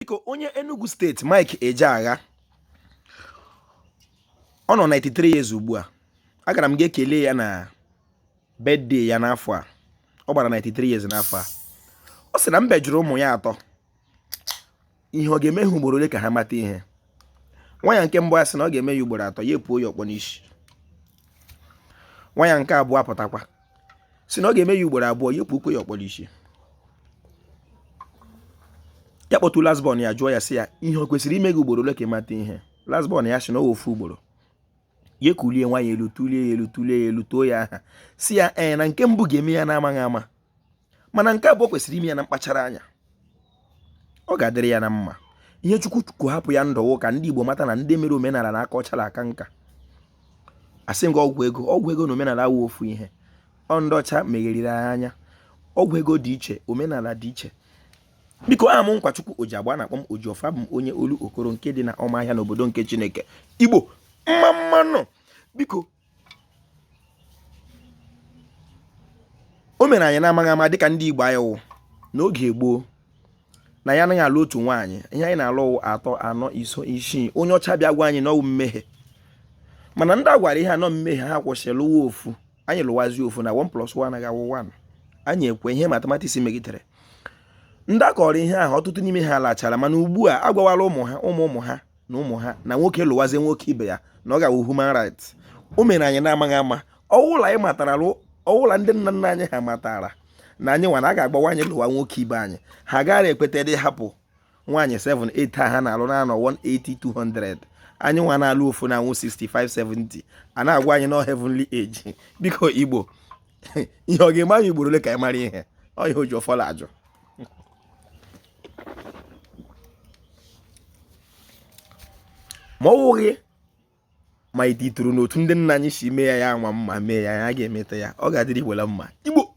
Biko, onye Enugu steeti Mike Ejeagha, ọ nọ 93 years ugbu a. Agara m ga kelee ya na birthday ya n'afọ a. Ọ gbara 93 years n'afọ a. Ọ sị na mbe jụrụ ụmụ ya atọ ihe ọ ga-eme ha ugboro ole ka ha mata ihe. Nwa ya nke mbụ a sị na ọ ga-eme ya ugboro atọ, ya epuo ya ọkpọ n'isi. Nwa ya nke abụọ apụtakwa sị na ọ ga-eme ya ugboro abụọ, ya epuokwa ya ọkpọ n'isi. Ya kpọtụ last born ya, jụọ ya sị ya ihe ọ kwesịrị ime gị ugboro ole ka ị mata ihe. Last born ya sị na ọ ofu ugboro. Ya ekulie nwa ya elu, tụlie ya elu, tụlie ya elu, too ya aha, sị ya ee, na nke mbụ ga-eme ya na-amaghị ama, mana nke abụọ kwesịrị ime ya na mkpachara anya, ọ ga-adịrị ya na mma. Ihe Chukwu chukwu hapụ ya ndụ ka ndị Igbo mata na ndị mere omenala na aka ọcha na aka nka. Asị m gị, ọgwụ ego, ọgwụ ego na omenala awụ ofu ihe. Ọ ndị ọcha megheriri anya. Ọgwụ ego dị iche, omenala dị iche. Biko, aha m Nkwachukwu Ojiagba, na-akpọ m Ojiọfọ. Abụ m onye Olokoro nke dị na Ọmahịa n'obodo nke Chineke. Igbo mma mma nụ. Biko, o mere anyị na-amaghị ama dịka ndị Igbo anyị wụ n'oge gboo na ya anaghị alụ otu nwaanyị. Ihe anyị na-alụ atọ, anọ, ise, isii. Onye ọcha bịa gwa anyị na ọ wụ mmehie, mana ndị a gwara ihe anọ mmehie, ha kwụsịrị lụwa ofu. Anyị lụwazi ofu na 1 plus 1 anaghị awụ 1. Anyị ekwe ihe mathematics megidere. Ndị a kọrọ ihe ahụ, ọtụtụ n'ime ha lachara, mana ugbu a agwawala ụmụ ha, ụmụ ụmụ ha na ụmụ ha na nwoke lụwazie nwoke ibe ya na ọ ga-awụ human right. O mere anyị na-amaghị ama. Ọwụla anyị matara, ọwụla ndị nna nna anyị ha matara na anyị nwa na a ga-agbawa anyị lụwa nwoke ibe anyị, ha gaghị ekweta dị hapụ nwaanyị 7 8 a ha na-alụ na-anọ 180 200. Anyị nwa na-alụ ofu na anwụ 65 70, a na-agwa anyị na heavenly age. Biko Igbo, ihe ọ ga-eme anyị ugboro ole ka anyị mara ihe? Ọ ihe Ojiọfọ ajụ. Ma ọ wụghị ma iti tụrụ n'otu ndị nna anyị si mee ya, ya anwa mma mee ya, ya ga-emeta ya, ọ ga-adịrị Igbo la mma. Igbo.